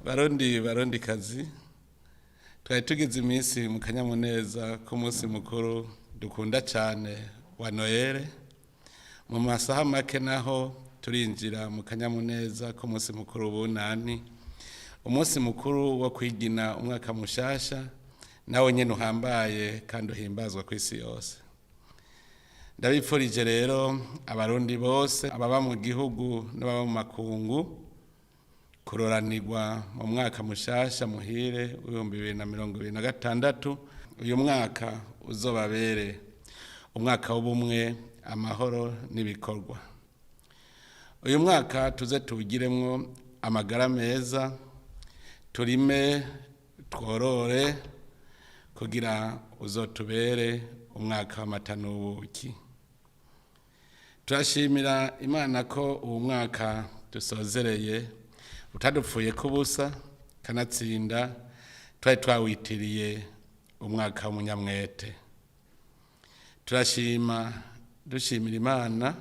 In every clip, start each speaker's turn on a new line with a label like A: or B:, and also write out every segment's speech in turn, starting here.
A: Barundi, barundi kazi, twari tugize iminsi mu kanyamuneza k'umunsi mukuru dukunda cyane wa Noël. Mu masaha make naho turinjira mu kanyamuneza k'umunsi mukuru w'Ubunani, umunsi mukuru wo kwigina umwaka mushasha, nawe nyene uhambaye kandi uhimbazwa ku isi yose. Ndabipfurije rero Abarundi bose, ababa mu gihugu n'ababa mu makungu, kuroranirwa mu mwaka mushasha muhire w'2026. Uyu mwaka uzobabere umwaka w'ubumwe, amahoro n'ibikorwa. Uyu mwaka tuze tuwugiremwo amagara meza, turime, tworore, kugira uzotubere umwaka w'amata n'ubuki. Turashimira Imana ko uwu mwaka dusozereye utadupfuye kubusa, kanatsinda twari twawitiriye umwaka w'umunyamwete. Turashima, dushimira Imana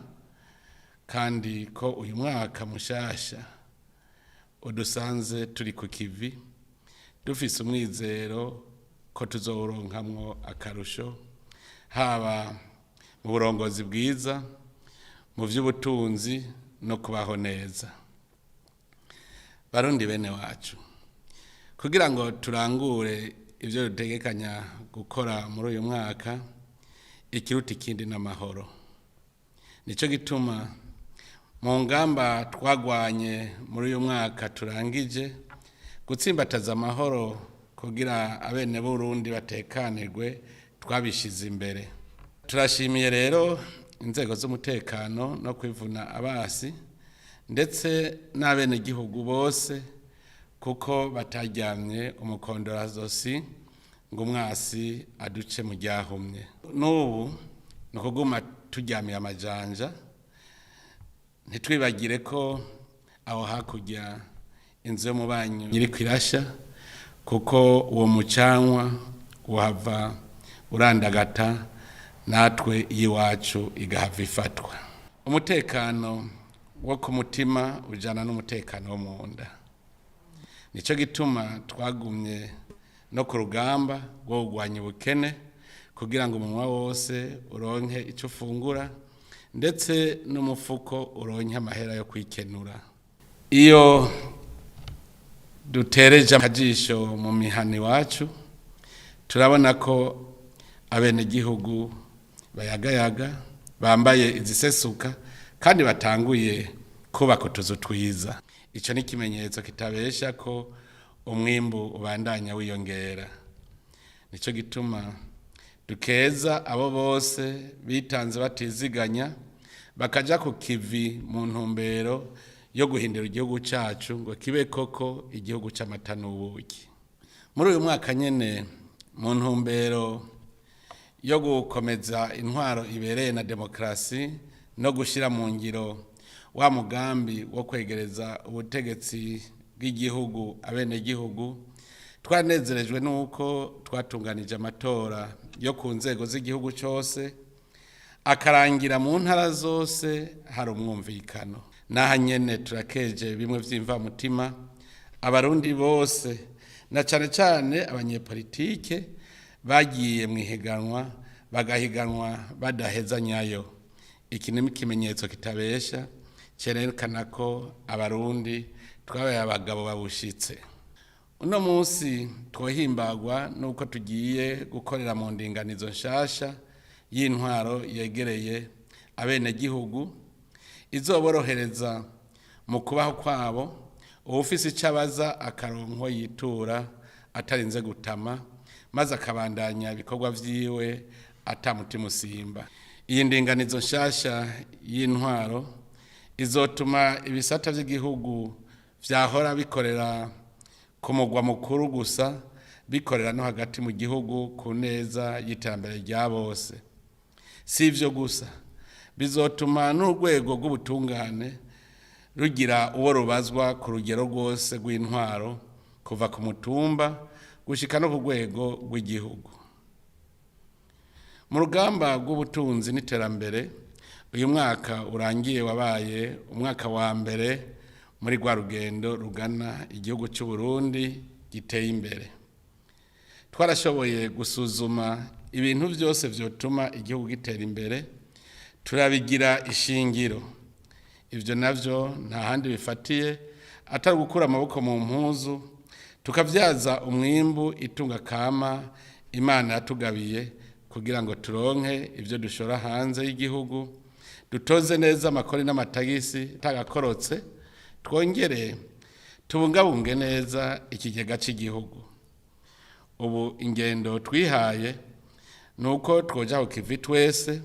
A: kandi ko uyu mwaka mushasha udusanze turi ku kivi, dufise umwizero ko tuzowuronkamwo akarusho, haba mu burongozi bwiza, mu vy'ubutunzi no kubaho neza. Barundi bene wacu, kugira ngo turangure ivyo dutegekanya gukora muri uyu mwaka, ikiruta ikindi n'amahoro. Nico gituma mu ngamba twagwanye muri uyu mwaka turangije, gutsimbataza amahoro kugira abene Burundi batekanirwe twabishize imbere. Turashimiye rero inzego z'umutekano no kwivuna abasi, ndetse n'abenegihugu bose, kuko bataryamye umukondorazosi ngo umwasi aduce mu ryahumye. N'ubu ni ukuguma turyamiye amajanja, ntitwibagire ko aho hakurya inzu y'umubanyi iriko irasha, kuko uwo mucanwa uhava urandagata natwe iyiwacu igahava ifatwa. Umutekano wo ku mutima ujana n'umutekano wo mu nda. Nico gituma twagumye no ku rugamba rwo kurwanya ubukene, kugira ngo umunwa wose uronke ico ufungura, ndetse n'umufuko uronke amahera yo kwikenura. Iyo dutereje akajisho mu mihana iwacu, turabona ko abenegihugu bayagayaga, bambaye izisesuka, kandi batanguye kubaka utuzu twiza. Ico ni ikimenyetso kitabesha ko umwimbu ubandanya wiyongera. Nico gituma dukeza abo bose bitanze batiziganya, bakaja ku kivi mu ntumbero yo guhindura igihugu cacu ngo kibe koko igihugu c'amata n'ubuki. Muri uyu mwaka nyene, mu ntumbero yo gukomeza intwaro ibereye na demokarasi no gushira mu ngiro wa mugambi wo kwegereza ubutegetsi bw'igihugu abenegihugu, twanezerejwe n'uko twatunganije amatora yo ku nzego z'igihugu cose, akarangira mu ntara zose hari umwumvikano. N'aha nyene turakeje bimwe vy'imvamutima Abarundi bose, na cane cane abanyepolitike bagiye mw'ihiganwa, bagahiganwa badaheza nyayo. Iki ni ikimenyetso kitabesha cerekana ko Abarundi twabaye abagabo babushitse. Uno munsi twohimbagwa nuko tugiye gukorera mu ndinganizo nshasha y'intwaro yegereye abenegihugu, izoborohereza mu kubaho kwabo, uwufise ico abaza akaronko yitura atarinze gutama, maze akabandanya ibikorwa vyiwe ata mutima usimba. Iyi ndinganizo nshasha y'intwaro izotuma ibisata vy'igihugu vyahora bikorera ku mugwa mukuru gusa bikorera no hagati mu gihugu, ku neza y'iterambere rya bose. Si ivyo gusa, bizotuma n'urwego rw'ubutungane rugira uwo rubazwa ku rugero rwose rw'intwaro, kuva ku mutumba gushika no ku rwego rw'igihugu. Mu rugamba rw'ubutunzi n'iterambere, uyu mwaka urangiye wabaye umwaka wa mbere. Muri rwa rugendo rugana igihugu cy'u Burundi giteye imbere, twarashoboye gusuzuma ibintu byose byotuma igihugu gitera imbere, turabigira ishingiro. Ibyo navyo nta handi bifatiye atari gukura amaboko mu mpuzu, tukabyaza umwimbu itunga kama Imana yatugabiye, kugira ngo turonke ibyo dushora hanze y'igihugu, dutoze neza amakori n'amatagisi atagakorotse, twongere tubungabunge neza ikigega cy'igihugu. Ubu ingendo twihaye ni uko twoja ku kivi twese,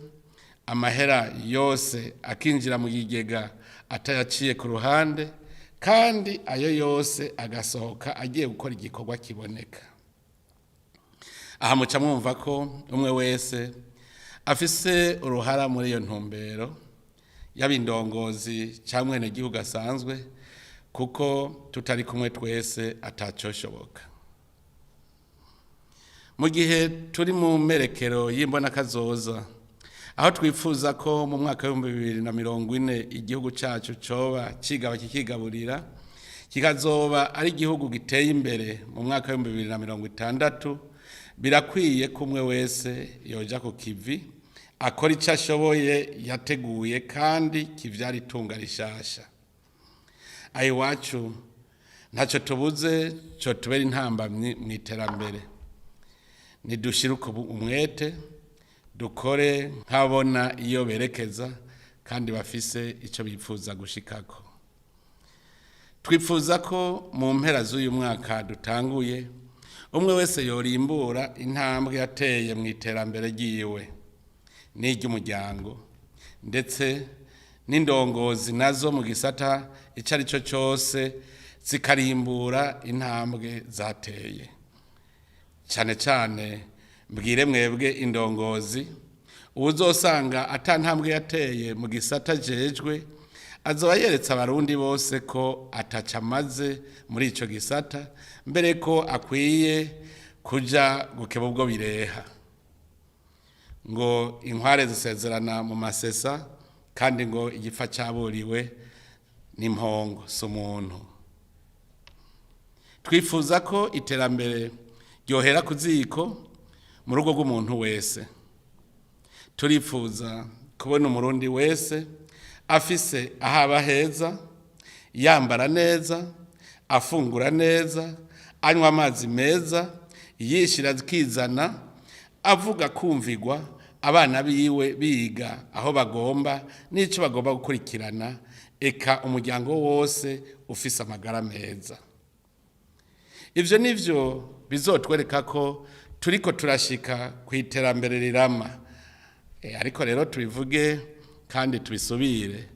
A: amahera yose akinjira mu kigega atayaciye ku ruhande, kandi ayo yose agasohoka agiye gukora igikorwa kiboneka. Aha muca mwumva ko umwe wese afise uruhara muri iyo ntumbero, yaba indongozi cyangwa umwenegihugu asanzwe, kuko tutari kumwe twese atacoshoboka. Mu gihe turi mu merekero y'imbonakazoza, aho twifuza ko mu mwaka w'2040 igihugu cyacu coba kigaba kikigaburira, kikazoba ari igihugu giteye imbere mu mwaka w'2060, birakwiye ko umwe wese yoja ku kivi, akora icyo ashoboye yateguye kandi kivyara itunga rishasha. Aho iwacu ntacyo tubuze cyo tubera intambamyi mu iterambere. Nidushire umwete, dukore nk'abona iyo berekeza kandi bafise icyo bifuza gushikako. Twifuza ko mu mpera z'uyu mwaka dutanguye, umwe wese yorimbura intambwe yateye mu iterambere ryiwe n'iry'umuryango, ndetse n'indongozi nazo mu gisata icyo ari cyo cyose zikarimbura intambwe zateye. Cyane cyane mbwire mwebwe indongozi, uwuzosanga ata ntambwe yateye mu gisata jejwe, azoba yeretse Abarundi bose ko ataca amaze muri ico gisata, mbere ko akwiye kuja gukeba ubwo bireha. Ngo inkware zisezerana mu masesa, kandi ngo igipfa caburiwe n'impongo si umuntu. Twifuza ko iterambere ryohera ku ziko mu rugo rw'umuntu wese. Turifuza kubona Umurundi wese afise aho aba heza, yambara neza, afungura neza, anywa amazi meza, yishira akizana, avuga kumvigwa, abana biwe biga aho bagomba n'icyo bagomba gukurikirana, eka umuryango wose ufise amagara meza. Ivyo nivyo bizotwereka ko turiko turashika ku iterambere rirama. Ariko rero tubivuge kandi tubisubire,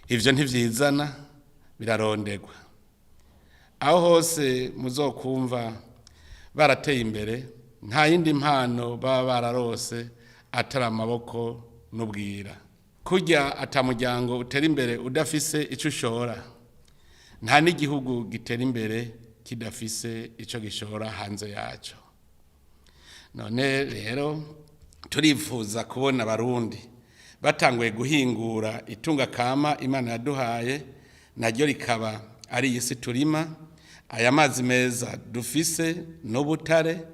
A: ivyo ntivyizana, birarondegwa. Aho hose muzokumva barateye imbere, nta yindi mpano baba bararose atari amaboko n'ubwira. Kurya ata muryango utera imbere udafise ico ushora, nta n'igihugu gitera imbere kidafise ico gishora hanze yaco. None rero turifuza kubona Abarundi batanguye guhingura itunga kama Imana yaduhaye, naryo rikaba ari iyi si turima, aya mazi meza dufise n'ubutare,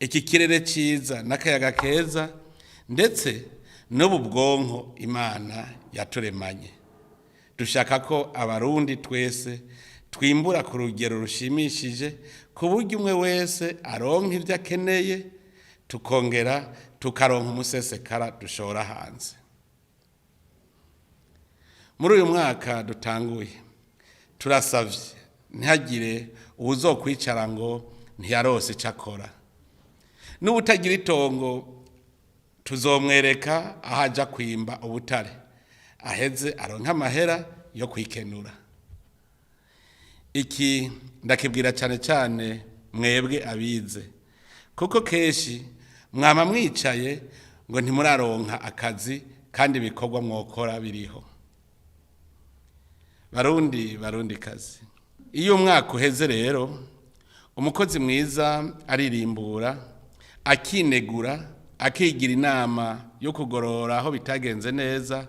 A: iki kirere ciza n'akayaga keza, ndetse n'ubu bwonko Imana yaturemanye. Dushaka ko Abarundi twese twimbura ku rugero rushimishije, ku buryo umwe wese aronka ibyo akeneye, tukongera tukaronka umusesekara dushora hanze. Muri uyu mwaka dutanguye, turasavye ntihagire uwuzokwicara ngo ntiyarose icyo akora. N'ubutagira itongo tuzomwereka aho aja kwimba ubutare, aheze aronke amahera yo kwikenura. Iki ndakibwira cyane cyane mwebwe abize, kuko kenshi mwama mwicaye ngo ntimuraronka akazi kandi ibikorwa mwokora biriho. Barundi, Barundi kazi, iyo umwaka uheze rero, umukozi mwiza aririmbura, akinegura, akigira inama yo kugorora aho bitagenze neza,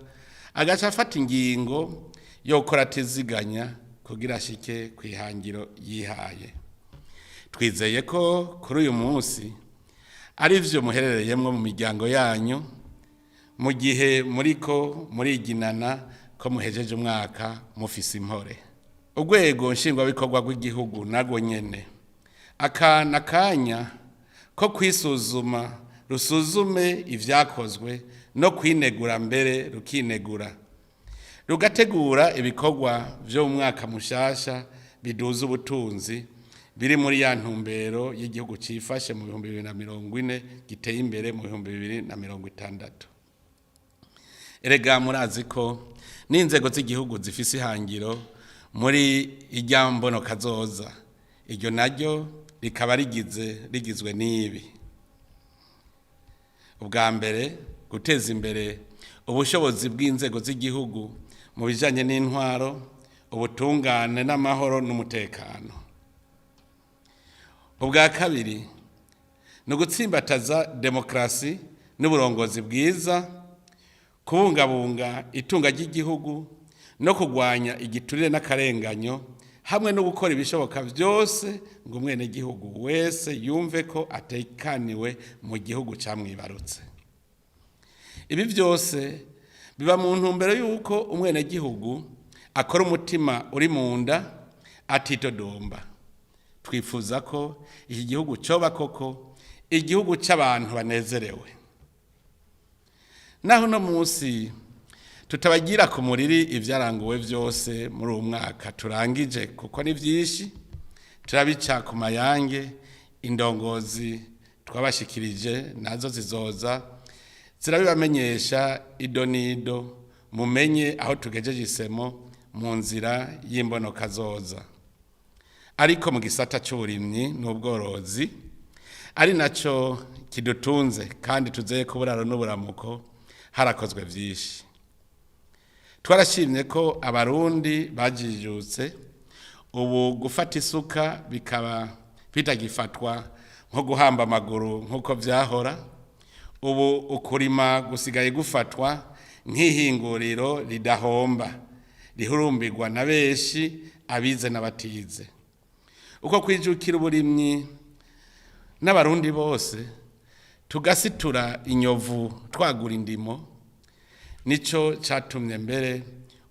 A: agaca afata ingingo yo gukora atiziganya kugira ashike ku ihangiro yihaye. Twizeye ko kuri uyu munsi ari byo muherereyemo mu miryango yanyu, mu gihe muriko muriginana ko muhejeje umwaka mufise impore. Urwego nshingwabikorwa rw'igihugu narwo nyene aka n'akanya ko kwisuzuma, rusuzume ibyakozwe no kwinegura, mbere rukinegura, rugategura ibikorwa byo mu mwaka mushasha biduza ubutunzi, biri muri ya ntumbero y'igihugu cifashe mu 2040, giteye imbere mu 2060. Erega murazi ko n'inzego z'igihugu zifise ihangiro muri irya mbono kazoza, iryo naryo rikaba rigizwe n'ibi: ubwa mbere, guteza imbere ubushobozi bw'inzego z'igihugu mu bijanye n'intwaro, ubutungane n'amahoro n'umutekano; ubwa kabiri, ni ugutsimbataza demokarasi n'uburongozi bwiza, kubungabunga itunga ry'igihugu no kurwanya igiturire n'akarenganyo, hamwe no gukora ibishoboka byose ngo umwenegihugu wese yumve ko atekaniwe mu gihugu camwibarutse. Ibi byose biba mu ntumbero y'uko umwenegihugu akora umutima uri mu nda, atitodomba. Twifuza ko iki gihugu coba koko igihugu c'abantu banezerewe. Naho uno munsi tutabagira ku muriri ibyaranguwe byose muri uwo mwaka turangije, kuko ni byinshi, turabica ku mayange. Indongozi twabashikirije nazo zizoza zirabibamenyesha ido n'ido, mumenye aho tugejeje isemo mu nzira y'imbonoka zoza. Ariko mu gisata cy'uburimyi n'ubworozi, ari nacyo kidutunze kandi tuzeye ko uburaro n'uburamuko, harakozwe byinshi. Twarashimye ko Abarundi bajijutse, ubu gufata isuka bikaba bitagifatwa nko guhamba amaguru nk'uko byahora. Ubu ukurima gusigaye gufatwa nk'ihinguriro ridahomba, rihurumbirwa na benshi, abize n'abatize. Uko kwijukira uburimyi n'Abarundi bose tugasitura inyovu, twagura indimo, nico catumye mbere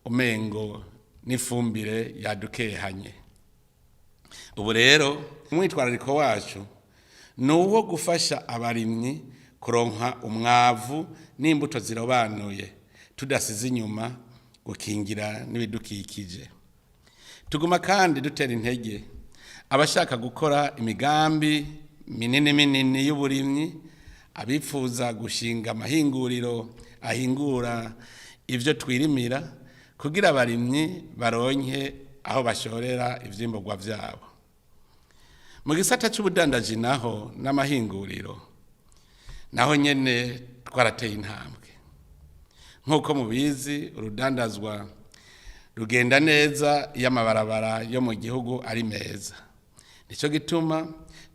A: umengo n'ifumbire yadukehanye. Ubu rero umwitwarariko wacu ni uwo gufasha abarimyi kuronka umwavu n'imbuto zirobanuye, tudasize inyuma gukingira n'ibidukikije. Tuguma kandi dutera intege abashaka gukora imigambi minini minini y'uburimyi, abifuza gushinga amahinguriro ahingura ibyo twirimira, kugira abarimyi baronke aho bashorera ivyimburwa vyabo. Mu gisata c'ubudandaji naho n'amahinguriro, naho nyene twarateye intambwe. Nk'uko mubizi, urudandazwa rugenda neza iyo amabarabara yo mu gihugu ari meza. Nico gituma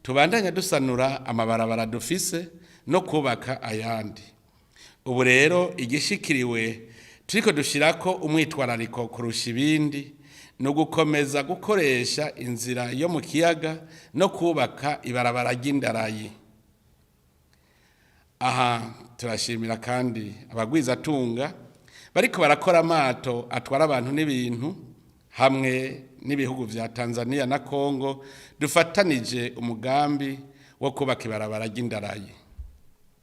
A: tubandanya dusanura amabarabara dufise no kubaka ayandi. Ubu rero igishikiriwe turiko dushirako umwitwarariko kurusha ibindi ni ugukomeza gukoresha inzira yo mu kiyaga no kubaka ibarabara ry'indarayi. Aha turashimira kandi abagwizatunga bariko barakora amato atwara abantu n'ibintu, hamwe n'ibihugu vya Tanzania na Congo dufatanije umugambi wo kubaka ibarabara ry'indarayi.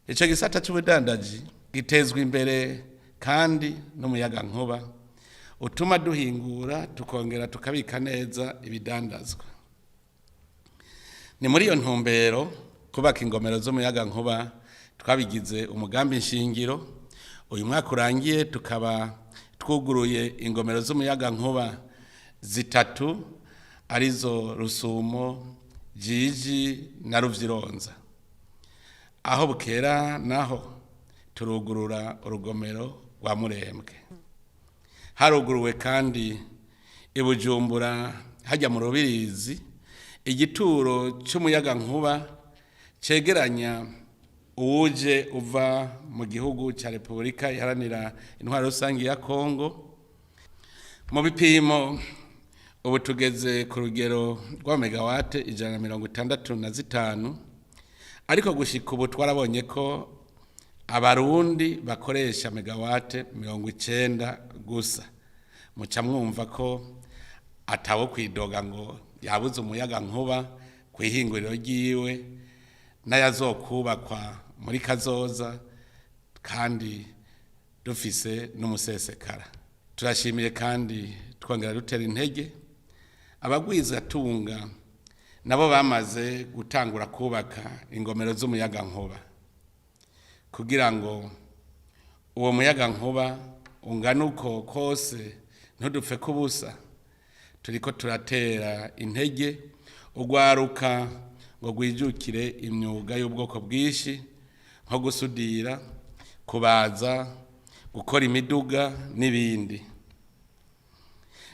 A: Ico gisata c'ubudandaji gitezwa imbere kandi n'umuyaga nkuba utuma duhingura tukongera tukabika neza ibidandazwa. Ni muri iyo ntumbero kubaka ingomero z'umuyaga nkuba twabigize umugambi nshingiro. Uyu mwaka urangiye tukaba twuguruye ingomero z'umuyaga nkuba zitatu, arizo Rusumo, Jiji na Ruvyironza. Aho bukera naho turugurura urugomero rwa Murembwe. Haruguruwe kandi i Bujumbura hajya mu Rubirizi igituro c'umuyaga nkuba cegeranya uwuje uva mu gihugu cya Repubulika Iharanira Intwaro Rusange ya Kongo. Mu bipimo, ubu tugeze ku rugero rwa megawate 165, ariko gushika ubu twarabonye ko Abarundi bakoresha megawate 90 gusa. Muca mwumva ko atawo kwidoga ngo yabuze umuyaga nkuba ku ihinguriro ryiwe n'ayazokubakwa muri kazoza, kandi dufise n'umusesekara. Turashimiye kandi twongera dutera intege abagwizatunga nabo bamaze gutangura kubaka ingomero z'umuyaga nkuba, kugira ngo uwo muyaga nkuba ungana uko kose ntudupfe kubusa. Turiko turatera intege urwaruka ngo rwijukire imyuga y'ubwoko bwinshi, nko gusudira, kubaza, gukora imiduga n'ibindi.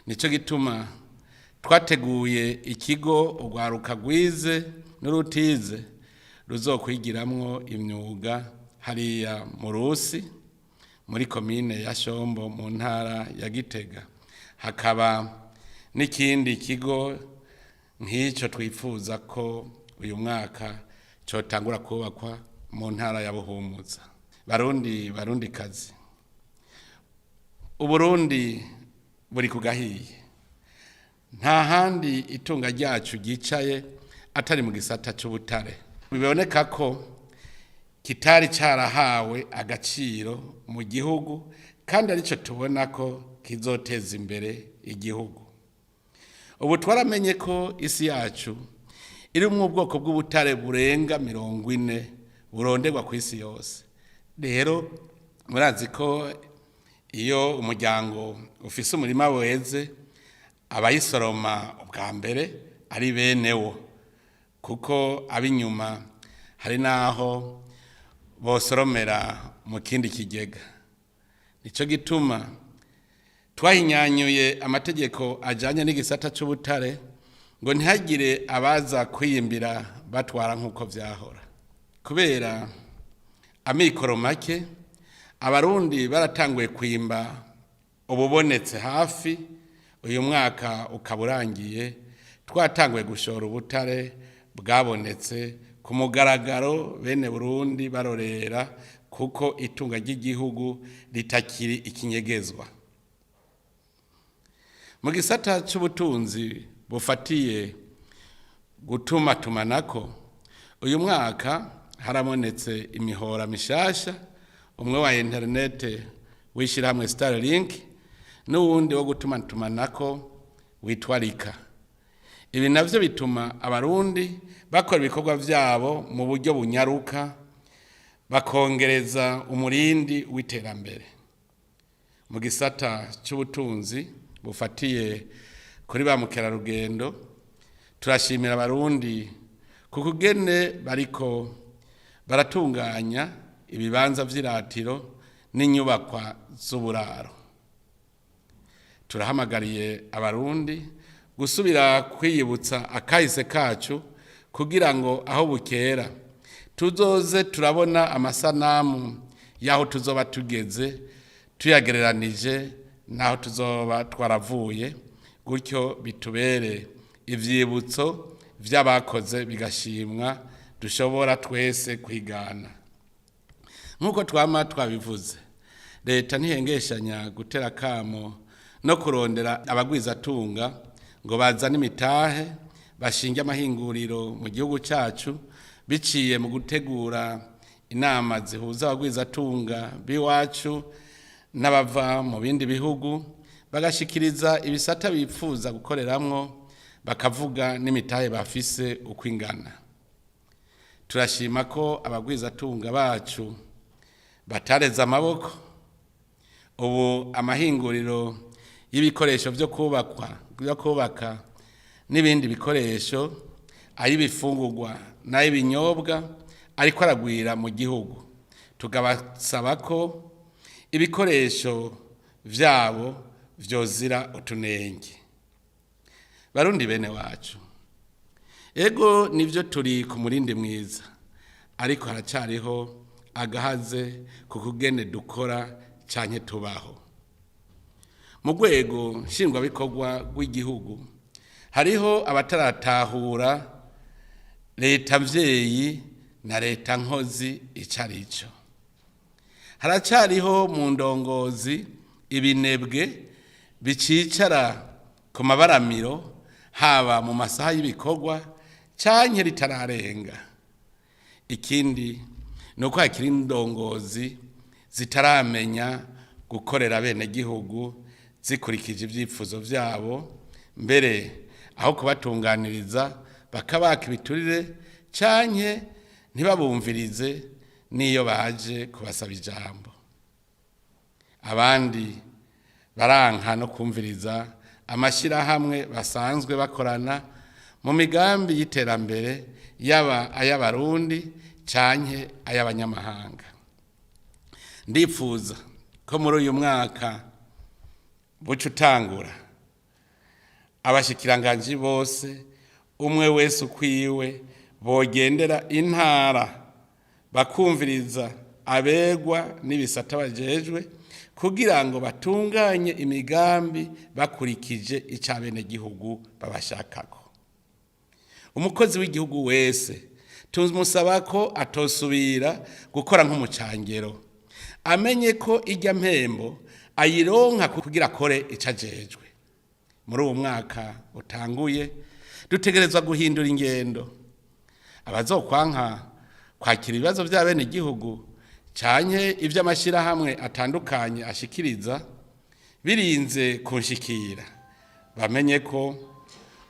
A: Nico gituma twateguye ikigo urwaruka rwize n'urutize ruzokwigiramwo imyuga hariya mu Rusi, muri komine ya Shombo, mu ntara ya Gitega. Hakaba n'ikindi kigo nk'icyo twifuza ko uyu mwaka cotangura kubakwa mu ntara ya Buhumuza. Barundi, Barundi kazi, Uburundi buri ku gahiye. Nta handi itunga ryacu ryicaye atari mu gisata c'ubutare. Biboneka ko kitari carahawe agaciro mu gihugu, kandi arico tubona ko kizoteza imbere igihugu. Ubu twaramenye ko isi yacu irimwo ubwoko bw'ubutare burenga 40 buronderwa ku isi yose. Rero murazi ko iyo umuryango ufise umurima weze, abayisoroma ubwa mbere ari bene wo, kuko ab'inyuma hari n'aho bosoromera mu kindi kigega. Nico gituma twahinyanyuye amategeko ajanye n'igisata c'ubutare, ngo ntihagire abaza kwiyimbira batwara nk'uko vyahora. Kubera amikoro make, Abarundi baratanguye kwimba ububonetse hafi. Uyu mwaka ukaba urangiye twatanguye gushora ubutare bwabonetse ku mugaragaro, bene Burundi barorera, kuko itunga ry'igihugu ritakiri ikinyegezwa. Mu gisata c'ubutunzi bufatiye gutumatumanako, uyu mwaka harabonetse imihora mishasha, umwe wa interinete w'ishirahamwe Starlink n'uwundi wo gutumatumanako witwa Rika. Ibi navyo bituma Abarundi bakora ibikorwa vyabo mu buryo bunyaruka, bakongereza umurindi w'iterambere. Mu gisata c'ubutunzi bufatiye kuri ba mukerarugendo, turashimira Abarundi ku kugene bariko baratunganya ibibanza vy'iratiro n'inyubakwa z'uburaro. Turahamagariye Abarundi gusubira kwiyibutsa akahise kacu, kugira ngo aho bukera tuzoze turabona amasanamu y'aho tuzoba tugeze, tuyagereranije n'aho tuzoba twaravuye, gutyo bitubere ivyibutso vy'abakoze bigashimwa, dushobora twese kwigana. Nk'uko twama twabivuze, leta ntihengeshanya gutera kamo no kurondera abagwizatunga ngo bazane imitahe, bashinge amahinguriro mu gihugu cacu, biciye mu gutegura inama zihuza abagwizatunga b'iwacu n'abava mu bindi bihugu, bagashikiriza ibisata bipfuza gukoreramwo, bakavuga n'imitahe bafise uko ingana. Turashima ko abagwizatunga bacu batareze amaboko. Ubu amahinguriro y'ibikoresho vyo kubakwa, byo kubaka n'ibindi bikoresho, ay'ibifungurwa n'ay'ibinyobwa ariko aragwira mu gihugu, tukabasaba ko ibikoresho vyabo vyozira utunenge. Barundi bene wacu, ego nivyo, turi ku murindi mwiza, ariko haracariho agahaze ku kugene dukora canke tubaho. Mu rwego nshingwabikorwa rw'igihugu hariho abataratahura leta mvyeyi na leta nkozi ico arico. Haracariho mu ndongozi ibinebwe bicicara ku mabaramiro, haba mu masaha y'ibikorwa canke ritararenga. Ikindi ni uko hakiri indongozi zitaramenya gukorera abenegihugu zikurikije ivyifuzo vyabo, mbere aho kubatunganiriza bakabaka ibiturire canke ntibabumvirize n'iyo baje kubasaba ijambo. Abandi baranka no kumviriza amashyirahamwe basanzwe bakorana mu migambi y'iterambere, yaba ay'Abarundi canke ay'abanyamahanga. Ndipfuza ko muri uyu mwaka buca utangura, abashikiranganji bose umwe wese ukwiwe bogendera intara bakumviriza abegwa n'ibisata bajejwe, kugira ngo batunganye imigambi bakurikije ico abenegihugu babashakako. Umukozi w'igihugu wese tumusaba ko atosubira gukora nk'umucangero, amenye ko irya mpembo ayironka kugira akore ico ajejwe. Muri uwo mwaka utanguye dutegerezwa guhindura ingendo. Abazokwanka kwakira ibibazo vy'abenegihugu canke ivy'amashirahamwe atandukanye ashikiriza birinze kunshikira, bamenye ko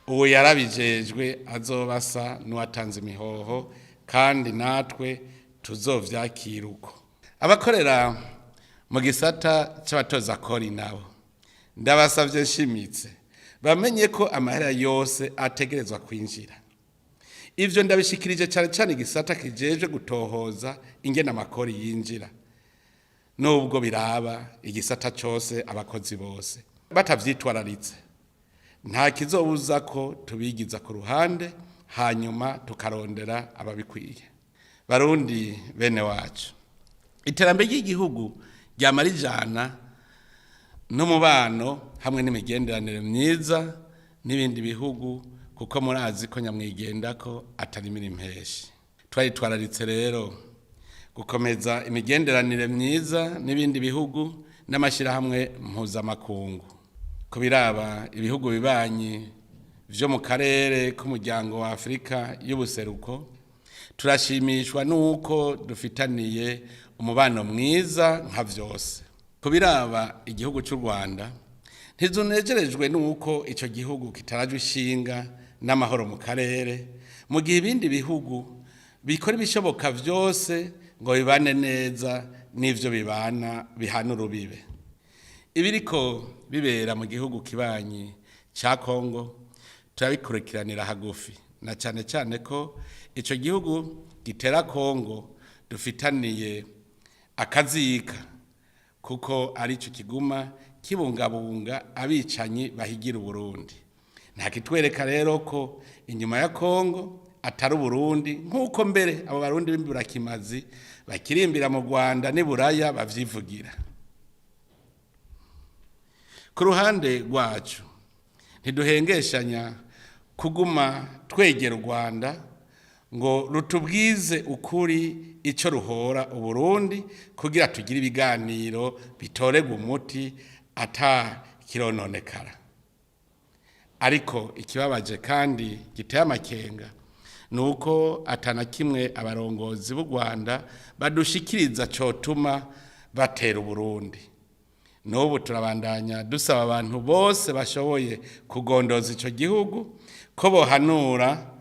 A: uwo yarabijejwe azobasa n'uwatanze imihoho, kandi natwe tuzovyakira uko. Abakorera mu gisata c'abatoza kori nabo ndabasavye nshimitse bamenye ko amahera yose ategerezwa kwinjira. Ivyo ndabishikirije cane cane igisata kijejwe gutohoza ingene amakori yinjira, nubwo biraba igisata cose abakozi bose. Batavyitwararitse nta kizobuza ko tubigiza ku ruhande, hanyuma tukarondera ababikwiye. Barundi bene wacu, iterambere ry'igihugu ryama rijana n'umubano hamwe n'imigenderanire myiza n'ibindi bihugu, kuko murazi ko nyamwigendako atarimira impeshi. Twaritwararitse rero gukomeza imigenderanire myiza n'ibindi bihugu n'amashyirahamwe mpuzamakungu. Ku biraba ibihugu bibanyi vyo mu karere k'umuryango wa Afurika y'ubuseruko, turashimishwa n'uko dufitaniye umubano mwiza nka vyose. Ku biraba igihugu c'u Rwanda, ntizunejerejwe n'uko ico gihugu kitarajwe ishinga n'amahoro mu karere, mu gihe ibindi bihugu bikora ibishoboka vyose ngo bibane neza n'ivyo bibana bihana urubibe. Ibiriko bibera mu gihugu kibanyi ca Kongo turabikurikiranira hagufi, na cane cane ko ico gihugu gitera Kongo dufitaniye akazika, kuko arico kiguma kibungabunga abicanyi bahigira Uburundi. Nta kitwereka rero ko inyuma ya Kongo atari Uburundi, nk'uko mbere abo Barundi b'imburakimazi bakirimbira mu Rwanda n'i Buraya bavyivugira. Ku ruhande rwacu ntiduhengeshanya kuguma twegera u Rwanda ngo rutubwize ukuri ico ruhora Uburundi, kugira tugire ibiganiro bitoregwa umuti ata kirononekara. Ariko ikibabaje kandi giteye amakenga ni uko atana kimwe abarongozi b'u Rwanda badushikiriza cotuma batera Uburundi. N'ubu turabandanya dusaba abantu bose bashoboye kugondoza ico gihugu ko bohanura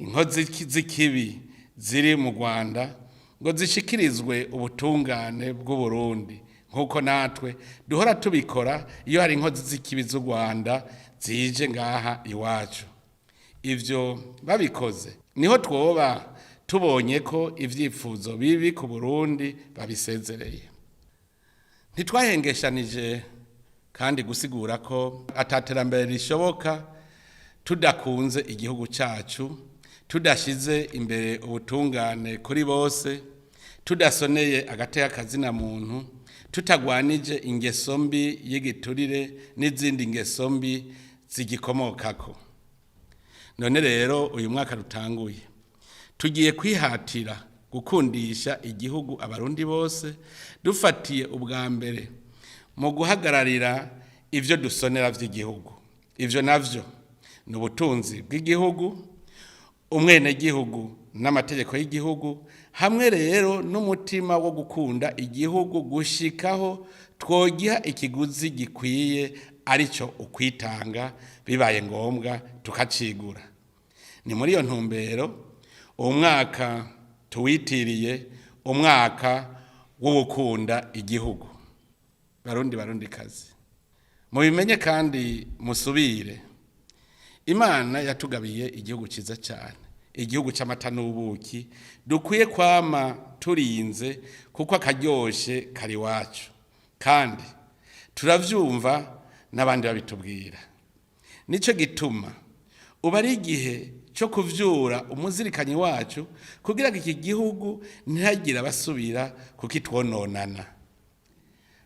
A: inkozi z'ikibi ziri mu Rwanda ngo zishikirizwe ubutungane bw'Uburundi, nk'uko natwe duhora tubikora iyo hari inkozi z'ikibi z'u Rwanda zije ngaha iwacu. Ivyo babikoze niho twoba tubonye ko ivyifuzo bibi ku Burundi babisezereye. Ntitwahengeshanije kandi gusigura ko ataterambere rishoboka tudakunze igihugu cacu, tudashize imbere ubutungane kuri bose, tudasoneye agateka kazina muntu, Tutagwanije ingeso mbi y'igiturire n'izindi ngeso mbi zigikomokako. None rero uyu mwaka rutanguye, tugiye kwihatira gukundisha igihugu Abarundi bose, dufatiye ubwa mbere mu guhagararira ivyo dusonera vy'igihugu. Ivyo navyo ni ubutunzi bw'igihugu, umwenegihugu n'amategeko y'igihugu, hamwe rero n'umutima wo gukunda igihugu gushikaho twogiha ikiguzi gikwiye, arico ukwitanga, bibaye ngombwa tukacigura. Ni muri iyo ntumbero uwo mwaka tuwitiriye umwaka wo gukunda igihugu. Barundi, Barundi kazi, mubimenye kandi musubire, Imana yatugabiye igihugu cyiza cyane, igihugu cy'amata n'ubuki, dukwiye kwama turinze kuko akaryoshe kari iwacu, kandi turavyumva n'abandi babitubwira. Nicyo gituma ubu ari igihe cyo kuvyura umuzirikanyi wacu kugira ngo iki gihugu ntihagire abasubira kukitwononana.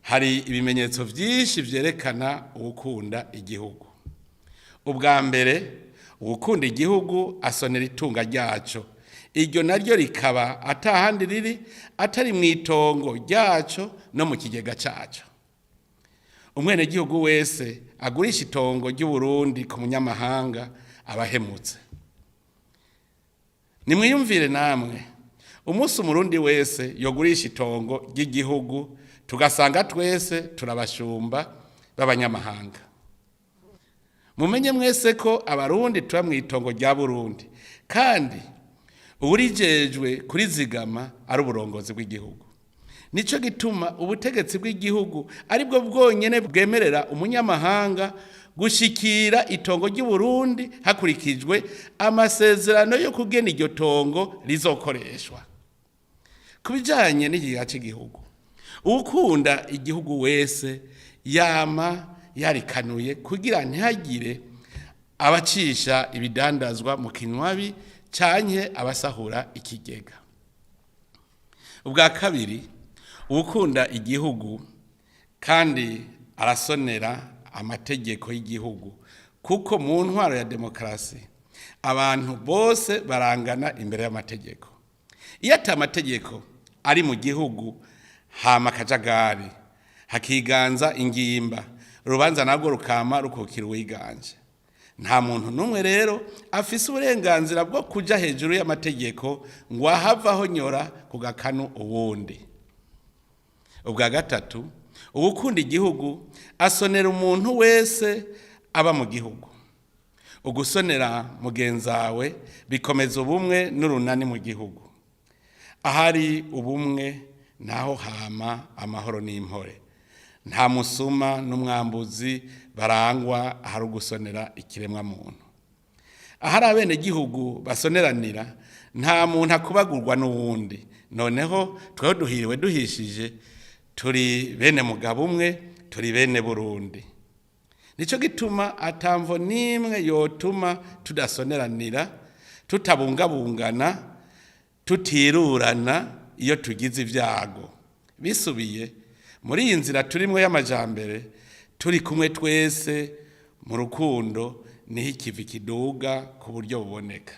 A: Hari ibimenyetso vyinshi vyerekana uwukunda igihugu. Ubwa mbere, uwukunda igihugu asonera itunga ryaco, iryo naryo rikaba atahandi riri atari mu itongo ryaco no mu kigega caco. Umwenegihugu wese agurisha itongo ry'Uburundi ku munyamahanga abahemutse. Nimwiyumvire namwe umunsi Umurundi wese yogurisha itongo ry'igihugu, tugasanga twese turabashumba b'abanyamahanga. Mumenye mwese ko Abarundi tuba mu itongo rya Burundi, kandi uburijejwe kurizigama ari uburongozi bw'igihugu. Nico gituma ubutegetsi bw'igihugu aribwo bwonyene bwemerera umunyamahanga gushikira itongo ry'Uburundi hakurikijwe amasezerano yo kugena iryo tongo rizokoreshwa. Ku bijanye n'ikigega cy'igihugu, uwukunda igihugu wese yama yarikanuye kugira ntihagire abacisha ibidandazwa mu kinywabi canke abasahura ikigega. Ubwa kabiri, uwukunda igihugu kandi arasonera amategeko y'igihugu, kuko mu ntwaro ya demokarasi abantu bose barangana imbere y'amategeko. Iyo ata amategeko ari mu gihugu, hama akajagari, hakiganza ingimba, urubanza nabwo rukama rukukira uwiganje. Nta muntu n'umwe rero afise uburenganzira bwo kuja hejuru y'amategeko ngo ahavaho nyora ku gakanu uwundi. Ubwa gatatu, uwukunda igihugu asonera umuntu wese aba mu gihugu. Ugusonera mugenzawe bikomeza ubumwe n'urunani mu gihugu. Ahari ubumwe naho hama amahoro n'impore. Nta musuma n'umwambuzi barangwa ahari ugusonera ikiremwa muntu. Ahari abenegihugu basoneranira, nta muntu akubagurwa n'uwundi. Noneho tweho duhiriwe duhishije, turi bene mugabo umwe, turi bene Burundi. Nico gituma atamvo n'imwe yotuma tudasoneranira, tutabungabungana, tutirurana iyo tugize ibyago. Bisubiye muri iyi nzira turimwo y'amajambere, turi kumwe twese mu rukundo, niho ikivi kiduga ku buryo buboneka.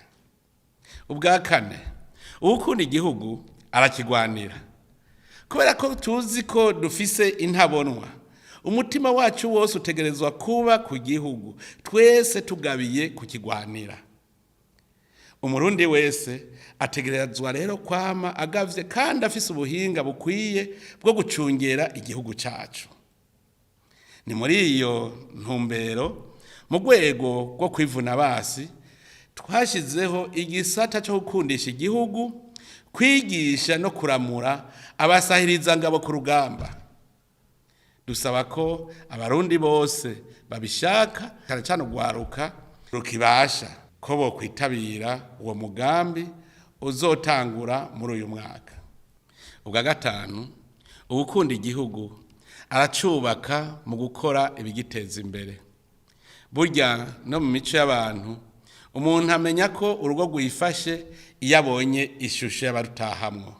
A: Ubwa kane, uwukunda igihugu arakigwanira. Kubera ko tuzi ko dufise intabonwa, umutima wacu wose utegerezwa kuba ku gihugu, twese tugabiye kukigwanira. Umurundi wese ategerezwa rero kwama agavye kandi afise ubuhinga bukwiye bwo gucungera igihugu cacu. Ni muri iyo ntumbero, mu rwego rwo kwivuna basi, twashizeho igisata cyo gukundisha igihugu, kwigisha no kuramura abasahiriza ngabo ku rugamba. Dusaba ko Abarundi bose babishaka, cyane cyane urwaruka rukibasha, ko bokwitabira uwo mugambi uzotangura muri uyu mwaka. Ubwa gatanu, uwukunda igihugu aracubaka mu gukora ibigiteza imbere. Burya no mu mico y'abantu, umuntu amenya ko urugo rwifashe iyo abonye ishusho y'abarutahamwo.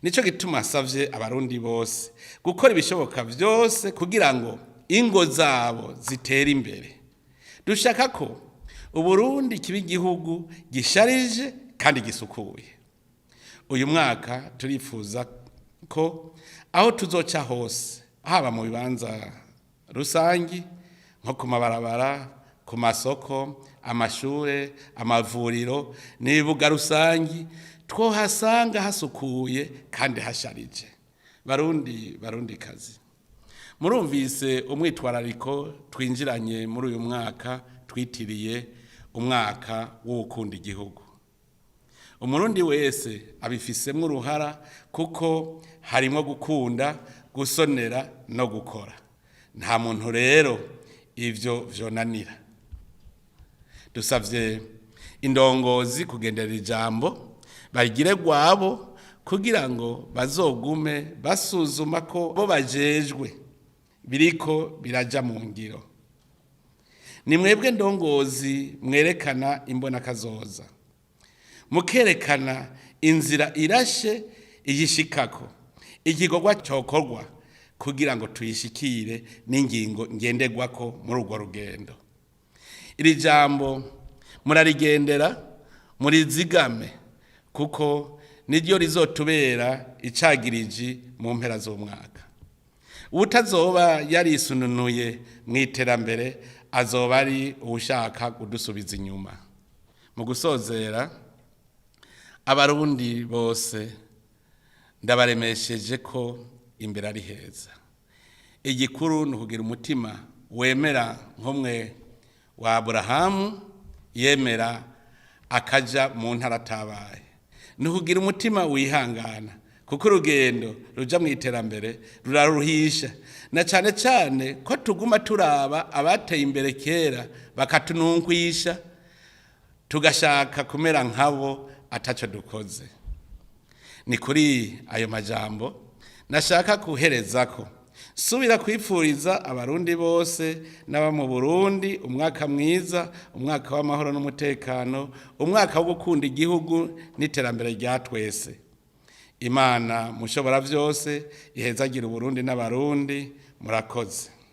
A: Nico gituma nsavye Abarundi bose gukora ibishoboka vyose kugira ngo ingo zabo zitere imbere. Dushaka ko Uburundi kiba igihugu gisharije kandi gisukuye. Uyu mwaka turifuza ko aho tuzoca hose, haba mu bibanza rusangi nko ku mabarabara, ku masoko, amashure, amavuriro n'ibibuga rusangi, twohasanga hasukuye kandi hasharije. Barundi, Barundi kazi, murumvise umwitwarariko twinjiranye muri uyu mwaka twitiriye umwaka w'ukunda igihugu. Umurundi wese abifisemwo uruhara, kuko harimo gukunda, gusonera no gukora. Nta muntu rero ivyo vyonanira. Dusavye indongozi kugendera ijambo bagire rwabo, kugira ngo bazogume basuzuma ko bo bajejwe biriko biraja mu ngiro. Ni mwebwe ndongozi mwerekana imbonakazoza, mukerekana inzira irashe iyishikako, igikorwa cokorwa kugira ngo tuyishikire, n'ingingo ngenderwako muri urwo rugendo. Iri jambo murarigendera, murizigame, kuko niryo rizotubera icagiriji mu mpera z'umwaka. Utazoba yarisununuye mu iterambere azoba ari uwushaka kudusubiza inyuma. Mu gusozera, Abarundi bose ndabaremesheje ko imbere ari heza. Igikuru ni ukugira umutima wemera nk'umwe wa Aburahamu yemera akaja mu ntara atabaye, ni ukugira umutima wihangana, kuko urugendo ruja mu iterambere ruraruhisha, na cane cane ko tuguma turaba abateye imbere kera bakatununkwisha, tugashaka kumera nkabo ataco dukoze. Ni kuri ayo majambo nashaka kuherezako subira kwipfuriza Abarundi bose n'aba mu Burundi umwaka mwiza, umwaka w'amahoro n'umutekano, umwaka wo gukunda igihugu n'iterambere rya twese. Imana mushobora byose ihezagira Uburundi n'Abarundi. Murakoze.